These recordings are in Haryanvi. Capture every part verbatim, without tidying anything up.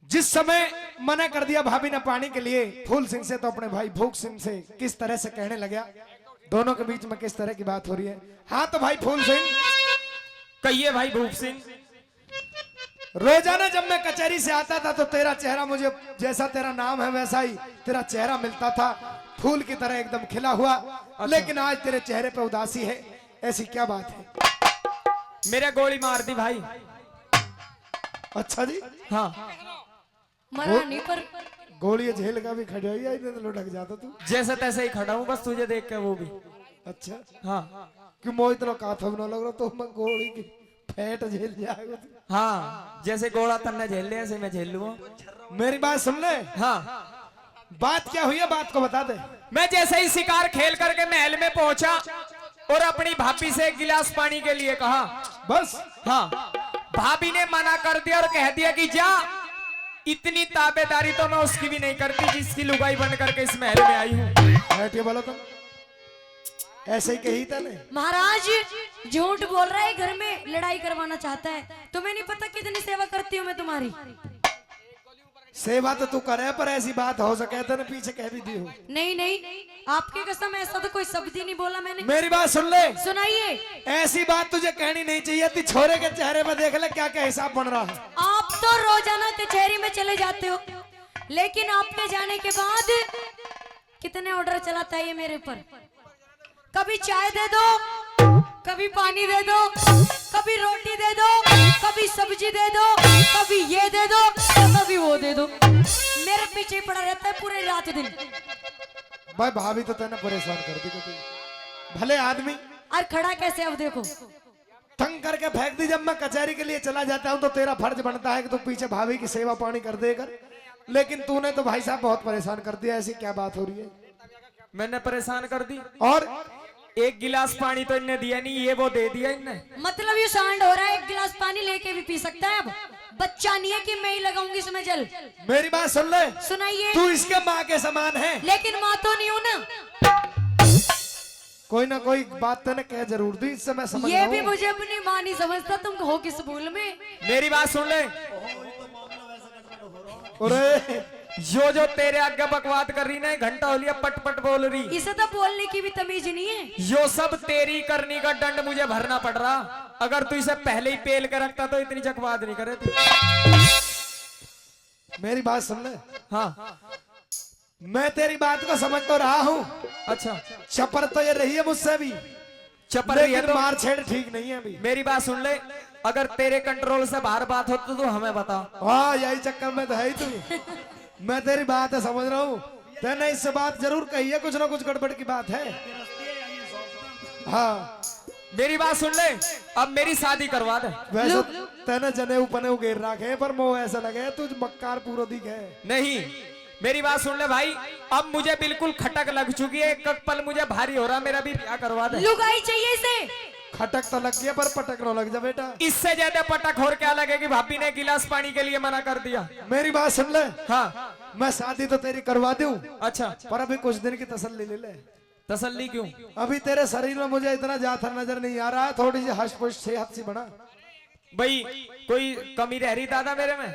जिस समय मना कर दिया भाभी ने पानी के लिए फूल सिंह से, तो अपने भाई भूख सिंह से किस तरह से कहने लगा, दोनों के बीच में किस तरह की बात हो रही है। हाँ तो भाई फूल सिंह, कहिए भाई भूप सिंह। रोजाना जब मैं कचहरी से आता था तो तेरा चेहरा मुझे, जैसा तेरा नाम है वैसा ही तेरा चेहरा मिलता था, फूल की तरह एकदम खिला हुआ। अच्छा। लेकिन आज तेरे चेहरे पे उदासी है, ऐसी क्या बात है? मेरे गोली मार दी भाई। अच्छा जी। हाँ। मरा गो-, नहीं पर गोली झेल का भी खड़ा ही है, इधर तो लुढ़क जाता तू। जैसे तैसे ही खड़ा हूँ बस तुझे देख के, वो भी। अच्छा। हाँ। कि मैं इतना काथम ना लग रहा तो मैं गोली की फैट झेल जाएगा तू। हाँ, जैसे गोला तन्ने झेल ले ऐसे मैं झेल लूँ। मेरी बात सुन ले। हाँ। बात क्या हुई है, बात को बता दे। मैं जैसे ही शिकार खेल करके महल में पहुंचा और अपनी भाभी से एक गिलास पानी के लिए कहा। बस। हाँ। भाभी ने मना कर दिया और कह दिया कि जा, इतनी ताबेदारी तो मैं उसकी भी नहीं करती जिसकी लुगाई बन करके इस महल में आई हूँ। बैठिए बोलो तुम। ऐसे ही कही तने। महाराज झूठ बोल रहा है, घर में लड़ाई करवाना चाहता है। तुम्हें नहीं पता कितनी सेवा करती हूँ मैं तुम्हारी। सेवा तो तू करे, पर ऐसी बात हो सके तने पीछे कह भी दी हो। नहीं, नहीं, आपकी कसम, ऐसा तो कोई शब्द ही नहीं बोला मैंने। मेरी बात सुन ले। सुनाइए। ऐसी बात तुझे कहनी नहीं चाहिए थी। छोरे के चेहरे पर देख ले क्या क्या हिसाब बन रहा है। आप तो रोजाना कचहरी में चले जाते हो, लेकिन आपके जाने के बाद कितने ऑर्डर चलाता है ये मेरे ऊपर। कभी चाय दे दो, कभी पानी दे दो, कभी रोटी दे दो, कभी सब्जी दे दो, कभी ये दे दो, कभी वो दे दो। मेरे पीछे ही पड़ा रहता है पूरे रात दिन। भाई भाभी तो तने परेशान कर दी कभी। भले आदमी। और खड़ा कैसे, अब देखो। तंग करके फेंक दी। जब मैं कचहरी के लिए चला जाता हूँ तो तेरा फर्ज बनता है कि तू पीछे भाभी की सेवा पानी कर दे कर, लेकिन तूने तो भाई साहब बहुत परेशान कर दिया। ऐसी क्या बात हो रही है? मैंने परेशान कर दी। और एक गिलास पानी तो इनने दिया नहीं, ये वो दे दिया इनने। मतलब ये सांड हो रहा है, एक गिलास पानी लेके भी पी सकता है। अब बच्चा नहीं है कि मैं ही लगाऊंगी इसमें जल। मेरी बात सुन ले। सुनाइए। तू इसके माँ के समान है। लेकिन माँ तो नहीं हूं ना। कोई ना कोई बात तने कह जरूर दी, इससे मैं समझ ये रहा भी हूँ। मुझे अपनी माँ नहीं समझता, तुम हो किस भूल में। मेरी बात सुन ले। अरे, यो जो तेरे आगे बकवाद कर रही ना, घंटा हो लिया पट पट बोल रही। इसे तो बोलने की भी तमीज नहीं है। यो सब तेरी करनी का दंड मुझे भरना पड़ रहा। अगर तू इसे पहले ही पेल के रखता तो इतनी जकवाद नहीं करे तू। मेरी बात सुन ले। हाँ। मैं तेरी बात को समझ तो रहा हूँ। अच्छा। चपर तो ये रही है मुझसे भी। चपर रही है लेकिन तो मार छेड़ ठीक नहीं है अभी। मेरी बात सुन ले, अगर तेरे कंट्रोल से बाहर बात हो तो तू हमें बता। हाँ, यही चक्कर में तो है ही तू। मैं तेरी बात है समझ रहा हूँ, तैने इससे बात जरूर कही है, कुछ ना कुछ गड़बड़ की बात है। हाँ। मेरी बात सुन ले, अब मेरी शादी करवा दे। वैसे तैने जनेऊ पनेऊ घेर रखे हैं, पर मो ऐसा लगे तू मक्कार पूरो दिखे। नहीं, मेरी बात सुन ले भाई, अब मुझे बिल्कुल खटक लग चुकी है, एक एक पल मुझे भारी हो रहा, मेरा भी ब्याह करवा दे। लुगाई चाहिए इसे। खटक तो लग गया, पर पटक ना लग जा बेटा। इससे ज्यादा पटक और क्या लगेगी? भाभी ने गिलास पानी के लिए मना कर दिया। मेरी बात सुन ले। हाँ। मैं शादी तो तेरी करवा दूं। अच्छा। पर अभी कुछ दिन की तसल्ली ले ले। तसल्ली क्यों? अभी तेरे शरीर में मुझे इतना जाथर नजर नहीं आ रहा है, थोड़ी सी हश पुश सेहत सी बना। भाई, कोई कमी रह रही दादा मेरे में?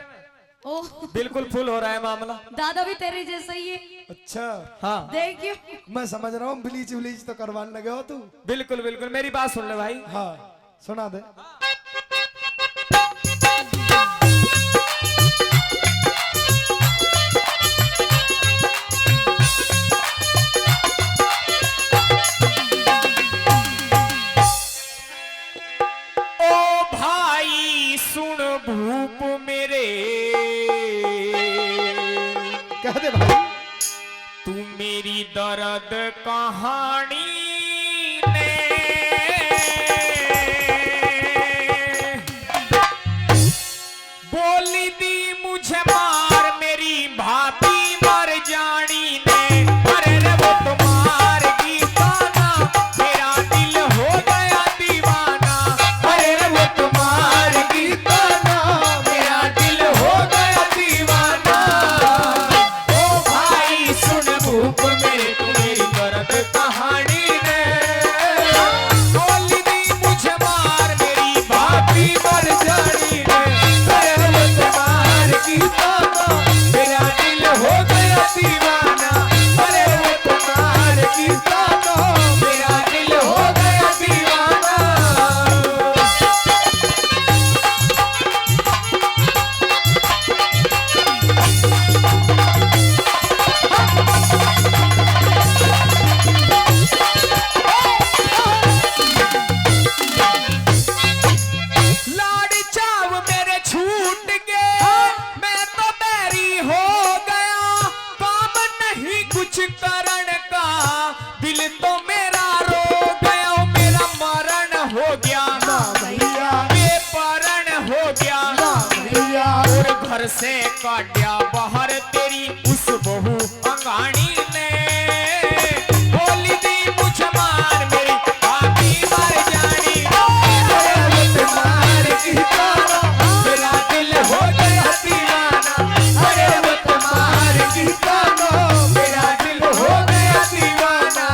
ओह। बिल्कुल फुल हो रहा है मामला। दादा भी तेरे जैसा ही है। अच्छा। हाँ। देखियो। मैं समझ रहा हूँ, ब्लीच व्लीच तो करवाने लगे हो तू। बिल्कुल, बिल्कुल, मेरी बात सुन ले भाई। हाँ, सुना दे। ओ भाई सुन भूप मेरे, कह दे भाई। तू मेरी दर्द कहानी ने बोली दी मुझे मार, मेरी भाभी मर जानी ने। अरे रे वो तो मार गीता ना, मेरा दिल हो गया दीवाना। अरे रे वो तो मार गीता ना, मेरा दिल हो गया दीवाना। ओ भाई सुन भूप मेरे, तू मेरी दर्द कहानी ने बोली दी मुझे मार, मेरी भाभी मर जानी ने। अरे वो तो मार गीता काट्या बाहर तेरी उस बहू अंगाणी ने। बोली दी मुझे मार मेरी भाभी मर जानी। अरे वो तुम्हारे की तारा, मेरा दिल हो गया दीवाना। अरे वो तुम्हारे की तारा, मेरा दिल हो गया दीवाना।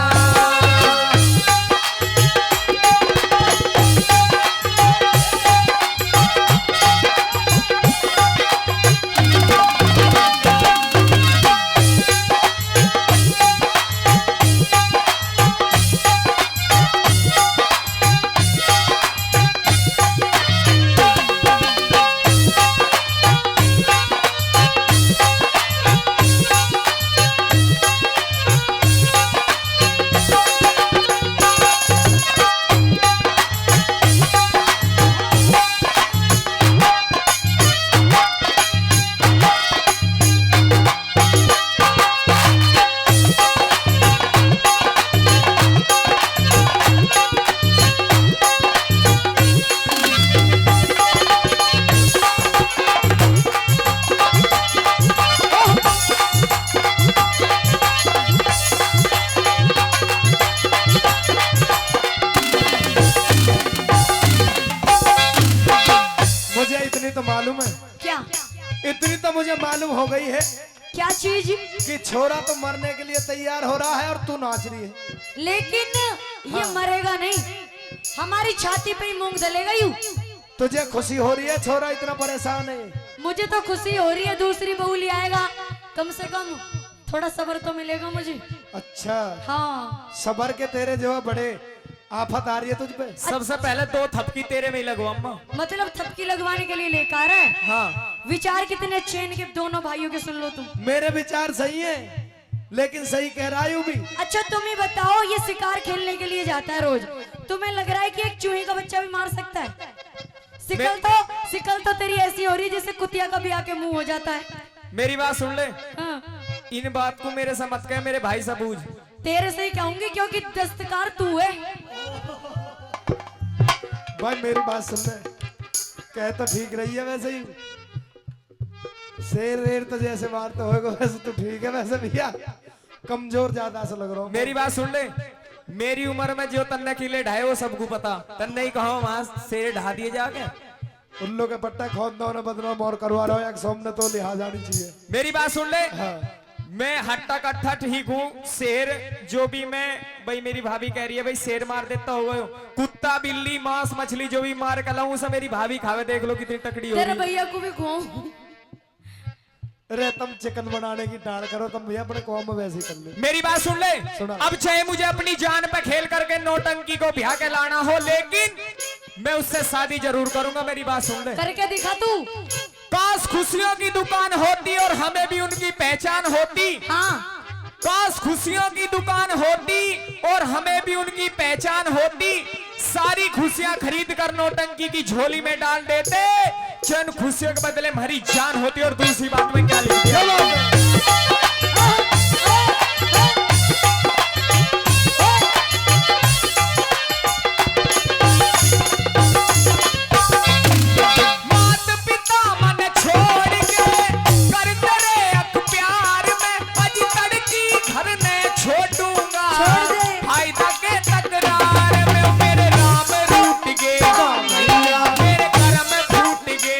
मुझे इतनी तो मालूम है। क्या? इतनी तो मुझे मालूम हो गई है। क्या चीज? कि छोरा तो मरने के लिए तैयार हो रहा है और तू नाच रही है। लेकिन ये हाँ। मरेगा नहीं, हमारी छाती पे ही मूंग दलेगा यू। तुझे खुशी हो रही है, छोरा इतना परेशान है? मुझे तो खुशी हो रही है, दूसरी बहू ले आएगा, कम से कम थोड़ा सब्र तो मिलेगा मुझे। अच्छा। हाँ। सब्र के तेरे जो बड़े आफत आ रही है तुझ पे। सबसे पहले दो थपकी तेरे में ही लगवा अम्मा। मतलब थपकी लगवाने के लिए लेकर है? हाँ। विचार कितने अच्छे हैं इनके दोनों भाइयों के, सुन लो तुम। मेरे विचार सही है, लेकिन सही कह रहा है यू भी। अच्छा तुम ही बताओ, ये शिकार खेलने के लिए जाता है रोज, तुम्हें लग रहा है कि एक चूहे का बच्चा भी मार सकता है? शिकल तो, शिकल तो तेरी ऐसी हो रही है जैसे कुतिया का भी आके मुंह हो जाता है। मेरी बात सुन ले। हाँ। इन बात को मेरे से मत कह, मेरे भाई से बूझ। तेरे से ही कहूंगी क्योंकि दस्तकार तू है। भाई मेरी बात सुन ले, कह तो ठीक रही है वैसे ही। शेर रेर तो जैसे मारते होएगा वैसे तो ठीक है, वैसे भैया कमजोर ज्यादा से लग रहा हूँ। मेरी बात सुन ले, मेरी उम्र में जो तन्ने किले ढाए वो सबको पता। तन्ने ही कहो वहां शेर ढा दिए जाके। उल्लू के पट्टे खोद दो ना, बदनाम और करवा रहे हो, एक सामने तो लिहाज आनी चाहिए। मेरी बात सुन ले। हाँ। मैं हट्टा कट्ठा ठीक हूँ, शेर जो भी मैं, भाई मेरी भाभी कह रही है भाई शेर मार देता होगा यो। कुत्ता बिल्ली मांस मछली जो भी मार के लाऊं उसे मेरी भाभी खावे, देख लो कितनी तकड़ी हो तेरे रही। भैया को भी खुआऊं। अरे तुम चिकन बनाने की टाल करो, तुम भी अपने कौम में वैसे ही कर ले। मेरी बात सुन ले। सुना। अब चाहे मुझे अपनी जान पे खेल करके नौटंकी को ब्याह के लाना हो, लेकिन मैं उससे शादी जरूर करूंगा। मेरी बात सुन ले। करके दिखा तू। काश खुशियों की दुकान होती और हमें भी उनकी पहचान होती। हाँ। काश खुशियों की दुकान होती और हमें भी उनकी पहचान होती। सारी खुशियां खरीद कर नौटंकी की झोली में डाल देते। जिन खुशियों के बदले में हमारी जान होती। और दूसरी बात में क्या लिख दिया? मात पिता मन छोड़ के कर तेरे अक प्यार में, अज तड़की घर ने छोड़ूंगा। छोड़ दे। फायदा के तकरार में मेरे राम रूठ गए, मेरे कर्म फूट गए,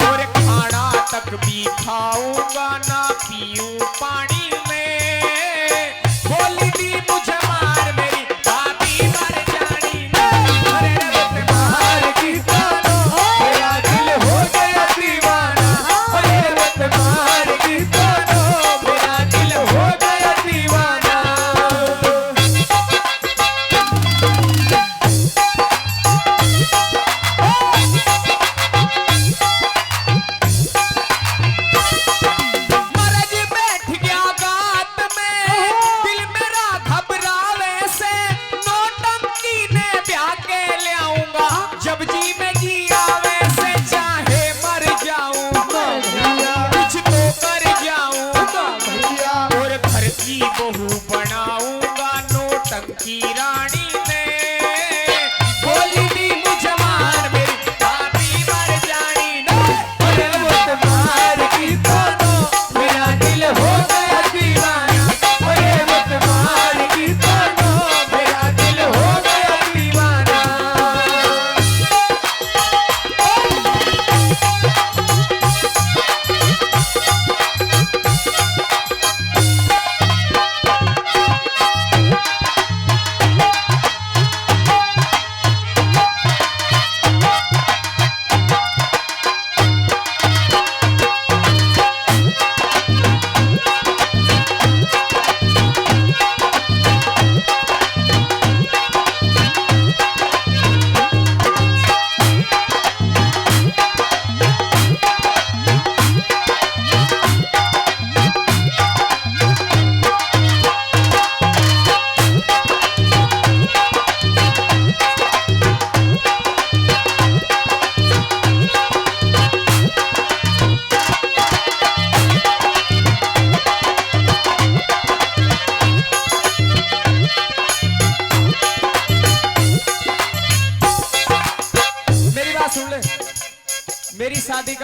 और खाना तक भी खाऊंगा ना पीऊं पानी में। बोली दी मुझे मार मेरी भाभी मर जानी। अरे रे मत मार की तानो, मेरा दिल हो गया दीवाना। अरे रे मत मार की तानो, मेरा दिल हो गया दीवाना। मरज बैठ गया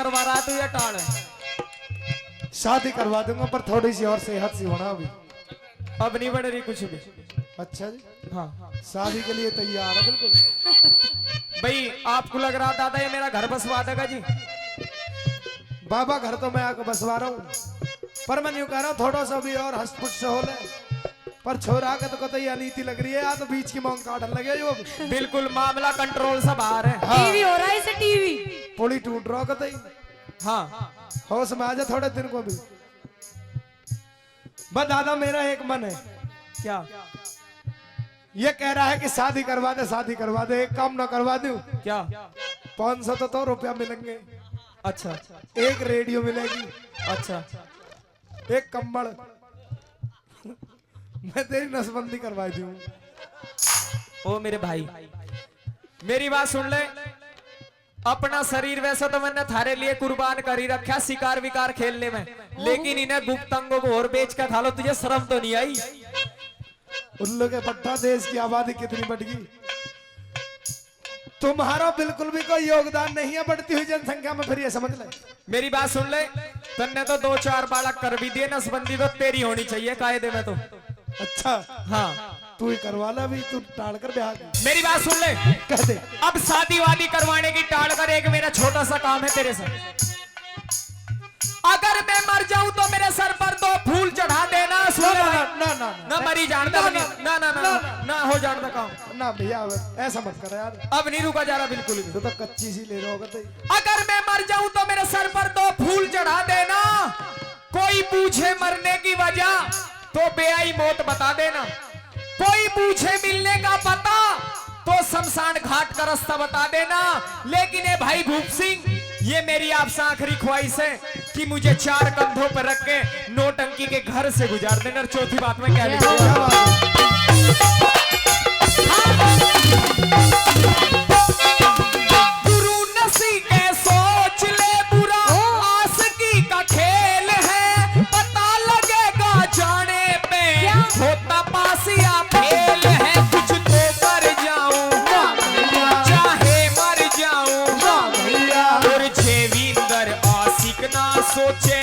करवा रहा तू ये टाल। शादी करवा दूंगा, पर थोड़ी सी और सेहत सी बना अभी। अब नहीं बढ़ रही कुछ भी। अच्छा जी। हाँ। शादी के लिए तैयार है बिल्कुल। भाई, आपको लग रहा दादा ये मेरा घर बसवा देगा जी? बाबा, घर तो मैं आके बसवा रहा हूँ, पर मैं यूं कह रहा हूँ, थोड़ा सा भी और हस्तपुट से हो ले। पर छोरा के तो कतई अनीति लग रही है, या तो बीच की मांग काटन लगे जो। बिल्कुल, मामला कंट्रोल से बाहर है। हाँ। टीवी हो रहा है इसे, टीवी। पुली टूट रहा कतई। हाँ। होश में आ जा थोड़े दिन को भी। बस दादा, मेरा एक मन है। क्या? ये कह रहा है कि शादी करवा दे, शादी करवा दे, एक काम ना करवा दूं? क्या? पाँच सौ तो, तो रुपया मिलेंगे। अच्छा। एक रेडियो मिलेगी। अच्छा। एक कंबल। मैं तेरी नसबंदी करवा दूं। ओ मेरे भाई, मेरी बात सुन ले। अपना शरीर वैसे तो मैंने थारे लिए कुर्बान कर ही रखा शिकार विकार खेलने में, लेकिन इन्हें गुप्त अंगों को और बेच के खा लो, तुझे शर्म तो नहीं आई? उल्लू के पट्टा, देश की आबादी कितनी बढ़ गई। तुम्हारा बिल्कुल भी कोई योगदान नहीं है बढ़ती हुई जनसंख्या में, फिर ये समझ ले। मेरी बात सुन ले, तन्ने तो दो चार बालक कर भी दिए, नसबंदी तो तेरी होनी चाहिए कायदे में तो। अच्छा। हाँ। तू ही करवा ला भी, तू टाल कर ब्याह की। मेरी बात सुन ले। कह दे। अब शादी वादी करवाने की टाल कर, एक मेरा छोटा सा काम है तेरे से। अगर मैं मर जाऊं तो मेरे सर पर दो फूल चढ़ा देना। सुन ना, ले ना, भाई। ना, ना, ना, ना। ना मरी जान दे ना, बनी। ना, ना, ना, ना, ना, ना। ना हो जान दे काम। ना भैया, अब ऐसा मत कर यार। अब नहीं रुका जा रहा बिल्कुल भी। तू तो कच्ची सी ले रहा होगा तो। अगर मैं मर जाऊं तो मेरे सर पर दो फूल चढ़ा देना। कोई पूछे मरने की वजह तो बेआई मौत बता देना। कोई पूछे मिलने का पता तो शमशान घाट का रास्ता बता देना। लेकिन ए भाई भूप सिंह, ये मेरी आपसे आखिरी ख्वाहिश है कि मुझे चार कंधों पर रख के नौटंकी के घर से गुजार देना। और चौथी बात मैं क्या लिखूंगा? गुरु नसी के सोच ले बुरा, आशिकी का खेल है, पता लगेगा जाने पे, क्या? होता पास या फेल है। कुछ तो कर जाऊं, वाह भैया। चाहे मर जाऊं, वाह भैया। और जेविंदर आशिक ना सोचे